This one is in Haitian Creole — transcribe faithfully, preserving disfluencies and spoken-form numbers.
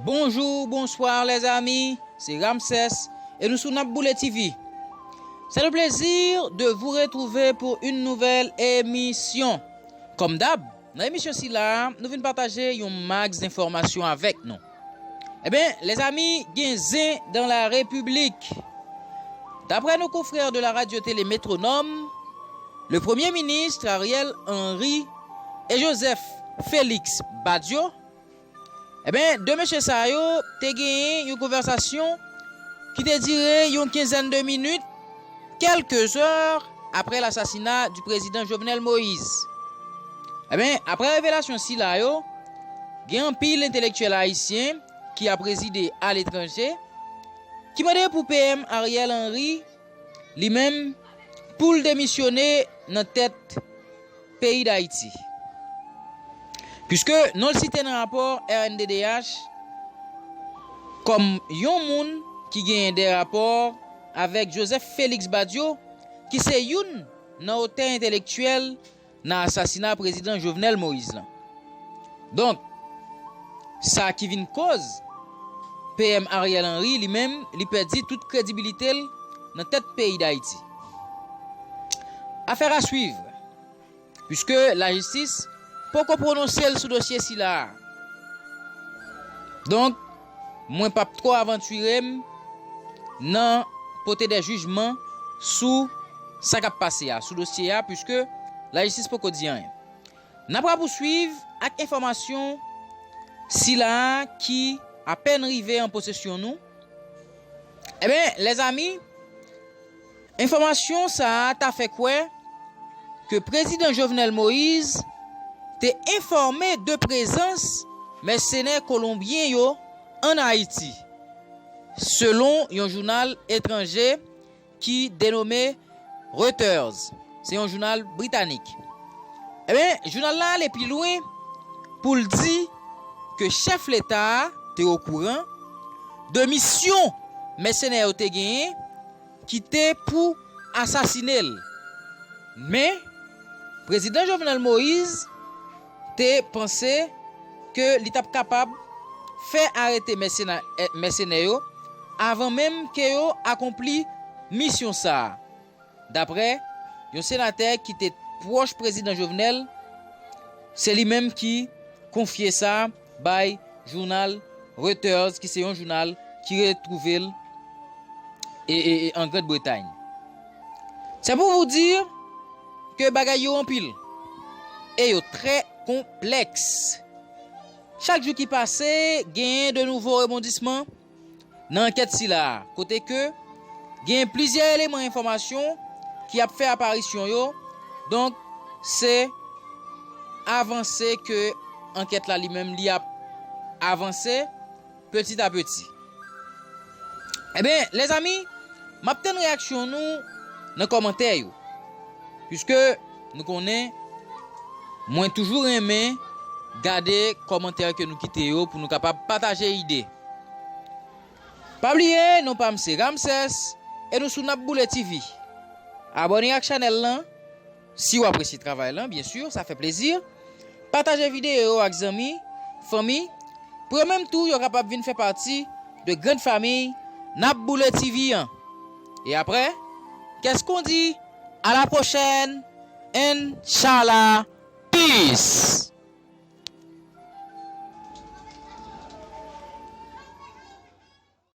Bonjour, bonsoir les amis, c'est Ramsès et nous sou N ap Boule T V. C'est le plaisir de vous retrouver pour une nouvelle émission. Kòm dab, nan emisyon sila, nou vin pataje yon max enfòmasyon avèk nou. Ebyen, lèzami, gen zen dans la République. D'après nos confrères de la radio télé Métronome, le Premier ministre Ariel Henry et Joseph Félix Badio, ebyen, de mesye sa yo te genyen yon konvèsasyon ki te dire yon kenzèn de minit, quelques heures après l'assassinat du président Jovenel Moïse. Ebyen, apre revelasyon sila yo, gen anpil entelektyèl ayisyen ki ap rezide aletranje ki mande pou P M Ariel Henry, li menm, pou l demisyone nan tèt peyi Dayiti. Piske non l site nan rapò R N D D H kòm yon moun ki genyen de rapò avèk Joseph Félix Badio, ki se youn nan otè entelektyèl nan asasina prezidan Jovenel Moïse lan. Donk, sa ki vin koz P M Ariel Henry, li menm, li pèdi tout kredibilite l nan tèt peyi Dayiti. Affaire à suivre, puiske lajistis poko pwononse l sou dosye sila a. Donk, mwen p ap twò avantire m nan pote de jijman sou sa k ap pase a, sou dosye a, puiske lajistis poko di anyen. N ap rapouswiv ak enfòmasyon sila a ki apèn rive an posesyon nou. Ebyen, lèzami, enfòmasyon sa a ta fè kwè ke prezidan Jovenel Moïse te enfòme de prezans mèsenè kolonbyen yo ann Ayiti, selon yon jounal etranje ki denome Reuters. Se yon jounal britanik. Ebyen, jounal la ale pi lwen pou l di ke chèf leta a te okouran de misyon mèsenè yo te genyen ki te pou asasine l. Men, prezidan Jovenel Moïse te panse ke li t ap kapab fè arete mèsena-, eh, mèsenè yo avan menm ke yo akonpli misyon sa a. Daprè yon senatè ki te pwòch prezidan Jovenel, se li menm ki konfye sa bay jounal Reuters, ki se yon jounal ki retwouve l e, e, e, an Grand Bretagne. C'est pour vous dire que bagay yo anpil e yo trè konplèks. Chak jou ki pase, genyen de nouvo rebondisman nan ankèt sila a, kote ke gen plizyè eleman enfòmasyon ki ap fè aparisyon yo. Donk, se avanse ke ankèt la li menm li ap avanse peti a peti. Ebyen, lèzami, m ap tann reyaksyon nou nan kòmantè yo, piske nou konnen mwen toujou renmen gade kòmantè ke nou kite yo pou nou kapab pataje ide. Pa bliye, non pa m se Ramsès e nou sou N ap Boule T V. Abòne ak chanèl lan si w apresye travay lan, byen si, sa fè plezi. Pataje videyo yo ak zanmi, fanmi, pou yo menm tou yo kapab vin fè pati de grann fanmi N ap Boule T V an. E aprè, qu'est-ce qu'on dit? À la prochaine, Inch'Allah. Peace!